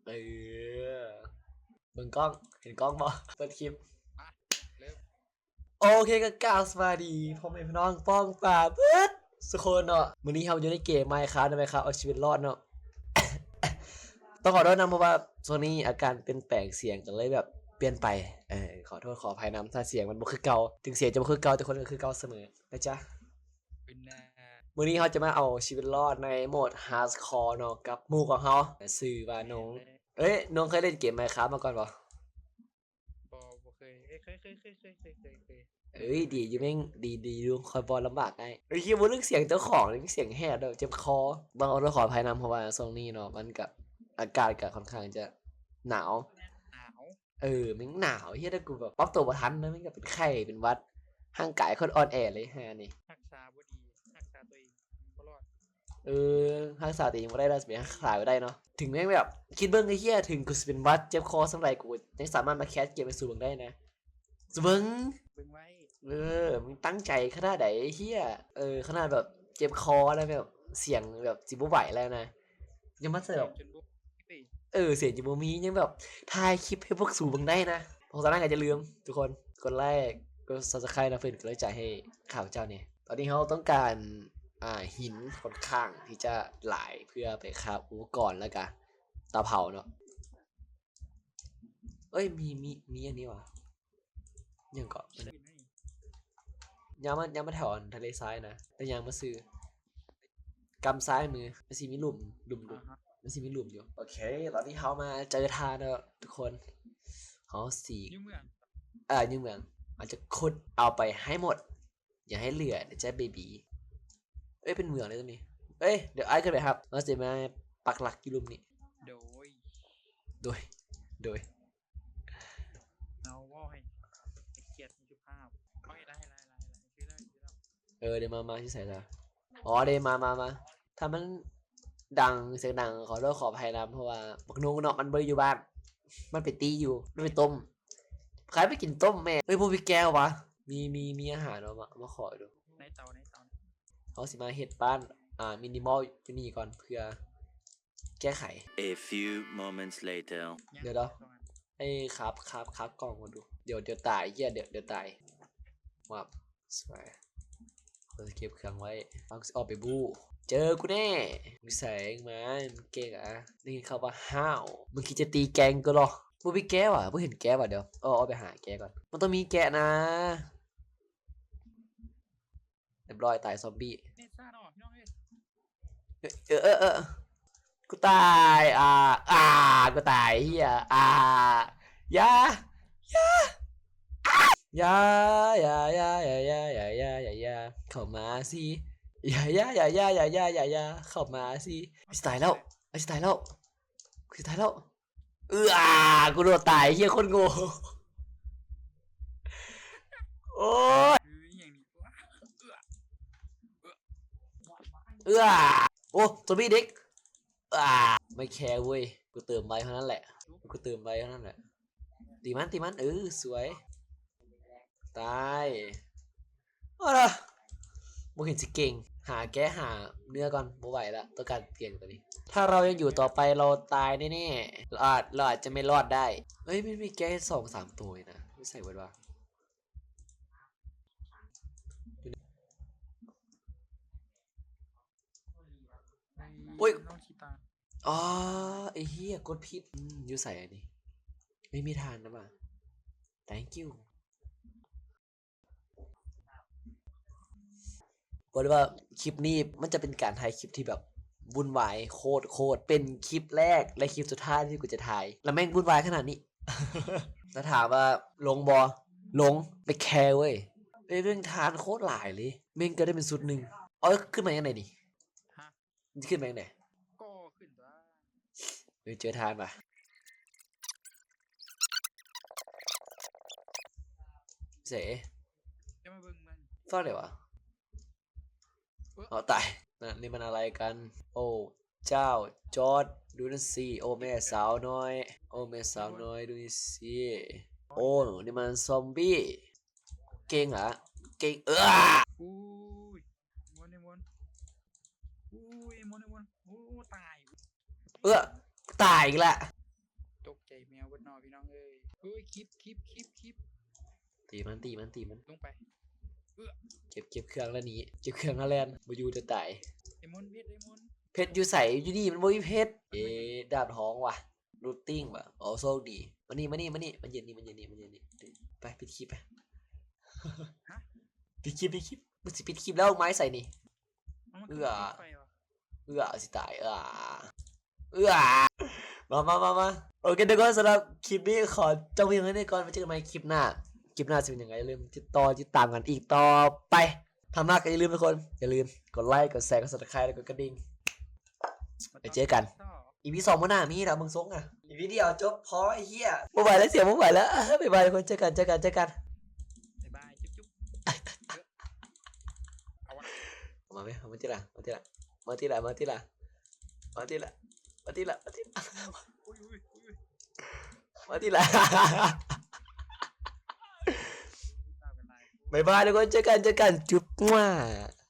ເອີ ເບິ່ງກ້ອງ ເຫັນກ້ອງບໍ່? ເປີດຄລິບ ມາ ເລີ່ມ. ໂອເຄ ກໍກາບສະບາຍດີພໍ່ແມ່ພີ່ນ້ອງປ້ອງປາເບິດສູ່ຄົນເນາະ. ມື້ນີ້ເຮົາຢູ່ໃນເກມ Minecraft ນະ Minecraft ເອົາຊີວິດລອດເນາະ. ຕ້ອງຂໍໂທດນຳ ເພາະວ່າຊ່ວງນີ້ອາການປ່ຽນແປງ ສຽງກໍເລີຍແບບປ່ຽນໄປ. ເອີ ຂໍໂທດຂໍອະໄພນຳ ຖ້າສຽງມັນບໍ່ຄືເກົ່າ. ເຖິງສຽງຈະບໍ່ຄືເກົ່າ ແຕ່ຄົນກໍຄືເກົ່າສະເໝີນະຈ໊ະ. ເປັນແນ່. ມື້ນີ້ເຮົາຈະມາເອົາຊີວິດລອດໃນໂໝດ Hardcore ເນາະ ກັບໝູ່ຂອງເຮົາ ຊື່ວ່າໜົງ. ເອີຍ ໜົງເຄີຍຫຼິ້ນເກມ Minecraft ມາກ່ອນບໍ່? ບໍ່ ບໍ່ເຄີຍ. ເອີຍ ເຄີຍ ເຄີຍ ເຄີຍ. ເອີຍ ດີຢູ່ແມ່ງ ດີ ດີຢູ່ ຂ້ອຍບໍ່ລຳບາກອ້າຍ. ເອີຍ ເຮີ້ຍ ບໍ່ລຶກສຽງເຈົ້າຂອງເລີຍ ມີສຽງແຫບແລ້ວເຈັບຄໍ. ຕ້ອງຂໍໂທດຂໍອະໄພນຳ ເພາະວ່າຊ່ວງນີ້ເນາະ ມັນກະ ອາກາດກະຄ່ອນຂ້າງຈະໜາວ ໜາວ. ເອີ ແມ່ງໜາວ ເຮັດໃຫ້ກູແບບປັບຕົວບໍ່ທັນນະ ແມ່ງກະເປັນໄຂ້ເປັນຫວັດ ຮ່າງກາຍໂຄດອ່ອນແອເລີຍຫານີ້. ຮັກສາບໍ່ດີ ຮັກສາຕົວເອງບໍ່ລອດ. ເອີ ຮັກສາຕົວເອງບໍ່ໄດ້ ແລ້ວຊິໄປຮັກສາໃຜໄດ້ເນາະ. ເຖິງແມ່ນແບບ ຄິດເບິ່ງໄອ້ເຮີ້ຍ ເຖິງກູຊິເປັນຫວັດເຈັບຄໍສ່ຳໃດ ກູຍັງສາມາດມາແຄສເກມໃຫ້ສູເບິ່ງໄດ້ນະ. ສູເບິ່ງ ເບິ່ງໄວ້. ເອີ ມຶງຕັ້ງໃຈຂະໜາດໃດໄອ້ເຮີ້ຍ. ເອີ ຂະໜາດແບບເຈັບຄໍນະ ແບບສຽງແບບຊິບໍ່ໄຫວແລ້ວນະ ຍັງມາໃສ່ແບບ ເອີ ສຽງຈະບໍ່ມີ ຍັງແບບຖ່າຍຄລິບໃຫ້ພວກສູເບິ່ງໄດ້ນະ. ເພາະສະນັ້ນກໍຢ່າລືມທຸກຄົນ ກົດໄລ ກົດ Subscribe ນະ ເພື່ອເປັນກຳລັງໃຈໃຫ້ຂ້າພະເຈົ້າແດ່. ຕອນນີ້ເຮົາຕ້ອງການ ອ່າ ຫີນຂ້ອນຂ້າງທີ່ຈະຫຼາຍ ເພື່ອໄປຄາບອຸປະກອນ ແລ້ວກະເຕົາເຜົາເນາະ. ເອີຍ ມີ ມີ ມີອັນນີ້ຫວາ ຫຍັງເກາະ ຍ່າງມາ ຍ່າງມາແຖວອັນທະເລຊາຍນະ ແລ້ວຍ່າງມາຊື່ ກຳຊ້າຍມື ມັນຊິມີຫຼຸມ ຫຼຸມ ຫຼຸມ ອາຮະ ມັນຊິມີຫຼຸມຢູ່. ໂອເຄ ຕອນນີ້ເຮົາມາເຈີທ່ານແລ້ວທຸກຄົນ ເຮົາຊິ ຢູ່ເມືອງ ເອີ ຢູ່ເມືອງ ເຮົາຈະຂຸດເອົາໄປໃຫ້ໝົດ ຢ່າໃຫ້ເຫຼືອເດີຈ້າເບບີ. ເອີຍ ເປັນເມືອງເລີຍຕົວນີ້. ເອີຍ ດຽວອ້າຍຂຶ້ນໄປຮັບ ເຮົາຊິມາປັກຫຼັກຢູ່ລຸ່ມນີ້. ໂດຍ ໂດຍ ໂດຍ ເຮົາເວົ້າໃຫ້ ໃຫ້ກຽດສຸພາບ. ເອີຍ ໄດ້ ໄດ້ ໄດ້ ຊື່ເລີຍ ຊື່ເລີຍ. ເອີ ເດ ມາ ມາ ຢູ່ໃສລະ? ອໍ ເດ ມາ ມາ ມາ. ຖ້າມັນດັງ ສຽງດັງ ຂໍໂທດຂໍອະໄພນຳ ເພາະວ່າບັກນົງເນາະ ມັນບໍ່ໄດ້ຢູ່ບ້ານ ມັນໄປຕີຢູ່ ມັນໄປຕົ້ມ ໃຜໄປກິນຕົ້ມແມ່. ເອີຍ ບໍ່ມີແກ້ວຫວາ? ມີ ມີ ມີອາຫານບໍ່? ມາ ມາຂໍດູ. ໃນເຕົາ ໃນເຕົາ. ເຮົາຊິມາເຮັດບ້ານ ອ່າ minimal ຢູ່ນີ້ກ່ອນ ເພື່ອແກ້ໄຂ. A few moments later. ດຽວ ດຽວ ເອີຍ ຄາບ ຄາບ ຄາບກ່ອງກ່ອນດູ. ດຽວ ດຽວຕາຍ ເຮີ້ຍ ດຽວ ດຽວຕາຍ. ວັບ ສວຍ ເຮົາຊິເກັບເຄື່ອງໄວ້ ເຮົາຊິອອກໄປບູ້. ເຈີກູແນ່ ມີແສງມາ ເກັ່ງອະ. ໄດ້ຍິນຂ່າວວ່າຫ້າວ ມຶງຄິດຈະຕີແກງກູເນາະ. ບໍ່ມີແກະຫວາ? ບໍ່ເຫັນແກະຫວາ? ດຽວ ເອີ ອອກໄປຫາແກະກ່ອນ. ມັນຕ້ອງມີແກະນະ. ຮຽບຮ້ອຍ ຕາຍຊອມບີ້. ເນຊາເນາະ ພີ່ນ້ອງເອີຍ. ເອີ ເອີ ເອີ ເອີ ກູຕາຍ ອ່າ ອ່າ ກູຕາຍ ເຮີ້ຍ ອ່າ ຢ່າ ຢ່າ ອ່າ ຢ່າ ຢ່າ ເຂົ້າມາຊິ ຢ່າ ຢ່າ ເຂົ້າມາຊິ. ຊິຕາຍແລ້ວ ຊິຕາຍແລ້ວ ຊິຕາຍແລ້ວ. ເອື້ອ ກູໂດດຕາຍ ເຮີ້ຍ ໂຄດໂງ່ ໂອ້ຍ ເອື້ອ ໂອ້ ໂຕມີເດັກ ເອື້ອ ໄມ່ແຄເວີ້ຍ ກູເຕີມໄວເທົ່ານັ້ນແຫຼະ ກູເຕີມໄວເທົ່ານັ້ນແຫຼະ. ຕີມັນ ຕີມັນ ເອີ ສວຍ ຕາຍ. ເອົາລະ ບໍ່ເຫັນຊິເກັ່ງ ຫາແກະຫາເນື້ອກ່ອນ ບໍ່ໄຫວລະ ຕ້ອງການປ່ຽນຕົວນີ້. ຖ້າເຮົາຍັງຢູ່ຕໍ່ໄປ ເຮົາຕາຍແນ່ໆ ເຮົາອາດ ເຮົາອາດຈະໄມ່ລອດໄດ້. ເອີຍ ມັນມີແກະສອງສາມໂຕນີ້ນະ ຢູ່ໃສເບິດວະ? ໂອ້ຍ ນ້ອງຊິຕາຍ. ອໍ ໄອ້ເຫຍ ກົດຜິດ. ອືມ ຢູ່ໃສອັນນີ້? ເອີຍ ມີຖ່ານນຳຫວາ? Thank you. ບອກເລີຍວ່າຄລິບນີ້ມັນຈະເປັນການຖ່າຍຄລິບທີ່ແບບວຸ່ນວາຍໂຄດໆ ເປັນຄລິບແລກ ແລະ ຄລິບສຸດທ້າຍທີ່ກູຈະຖ່າຍ ແລະ ແມ່ງວຸ່ນວາຍຂະໜາດນີ້. ແລ້ວຖາມວ່າຫຼົງບໍ່? ຫຼົງ ໄປແຄເວີ້ຍ. ເອີຍ ແມ່ງຖ່ານໂຄດຫຼາຍເລີຍ ແມ່ງກໍໄດ້ເປັນຊຸດໜຶ່ງ. ເອີຍ ຂຶ້ນມາຈັ່ງໃດນີ້? ຮະ? ມັນຊິຂຶ້ນໄປຈັ່ງໃດ? ກໍຂຶ້ນຕົວະ. ເອີຍ ເຈີຖ່ານວ່າ ເສ ຈະມາເບິ່ງມັນ ຊອດໃດວະ? ເອີ ເອົາຕາຍ. ນັ້ນ ນີ້ມັນອະໄລກັນ? ໂອ້ ເຈົ້າ ຈອດ ດູນັ້ນຊິ. ໂອ້ ແມ່ສາວນ້ອຍ ໂອ້ ແມ່ສາວນ້ອຍ ດູນີ້ຊິ. ໂອ້ ນີ້ມັນຊອມບີ້ ເກັ່ງລະ ເກັ່ງ. ເອີ ໂອ້ຍ ມ່ວນ ມ່ວນ ໂອ້ຍ ມ່ວນ ມ່ວນ ໂອ້ ຕາຍ. ເອີ ຕາຍອີກລະ. ແມວເບິດເນາະພີ່ນ້ອງເອີຍ. ໂອ້ຍ ຄລິບ ຄລິບ ຄລິບ ຄລິບ ຕີມັນ ຕີມັນ ຕີມັນ ລົງໄປ. ເກັບ ເກັບເຄື່ອງແລ້ວໜີ ເກັບເຄື່ອງແລ້ວແລ່ນ ບໍ່ຢູ່ແຕ່ຕາຍ. ໄດມອນ ເພັດ ໄດມອນ. ເພັດຢູ່ໃສ? ຢູ່ນີ້ມັນບໍ່ມີເພັດ. ເອ ດາບທອງວ່ະ ລູດຕິ້ງວ່ະ. ໂອ້ ໂຊກດີ. ມານີ້ ມານີ້ ມານີ້ ມາຢືນນີ້ ມາຢືນນີ້ ມາຢືນນີ້. ໄປ ປິດຄລິບໄປ. ຮະ? ປິດຄລິບ ປິດຄລິບ. ມຶງຊິປິດຄລິບແລ້ວ ໄມ້ໃສ່ນີ້. ເອີ ເອີ ເອີ ຊິຕາຍ ເອີ ເອີ ມາ ມາ ມາ ມາ. ໂອເຄ ທຸກຄົນ ສຳລັບຄລິບນີ້ຂໍຈົບພຽງເທົ່ານີ້ກ່ອນ. ໄວ້ເຈີກັນໃໝ່ຄລິບໜ້າ. ຄລິບໜ້າຊິເປັນຫຍັງ ຢ່າລືມຕິດຕໍ່ຕິດຕາມກັນອີກຕໍ່ໄປ. ຖ້າມັກກໍຢ່າລືມທຸກຄົນ ຢ່າລືມກົດໄລ ກົດແຊ ກົດ Subscribe ແລ້ວກໍກະດິ່ງ. ໄປເຈີກັນ ອີພີສອງມື້ໜ້າມີແລ້ວ ເບິ່ງຊົງອະ. ອີພີດຽວຈົບ ພໍໄອ້ເຫ້ຍ ບໍ່ໄຫວແລ້ວ ສຽງບໍ່ໄຫວແລ້ວ. ບາຍບາຍທຸກຄົນ ເຈີກັນ ເຈີກັນ ເຈີກັນ. ບາຍບາຍ ຈຸບຈຸບ. ເອົາວະ ເອົາມາເວີຍ ເອົາມາຕິລະ ມາຕິລະ ມາຕິລະ ມາຕິລະ ມາຕິລະ ມາຕິລະ ມາຕິລະ ມາຕິລະ. ບາຍບາຍທຸກຄົນ ເຈີກັນ ເຈີກັນ ຈຸບ ງວ.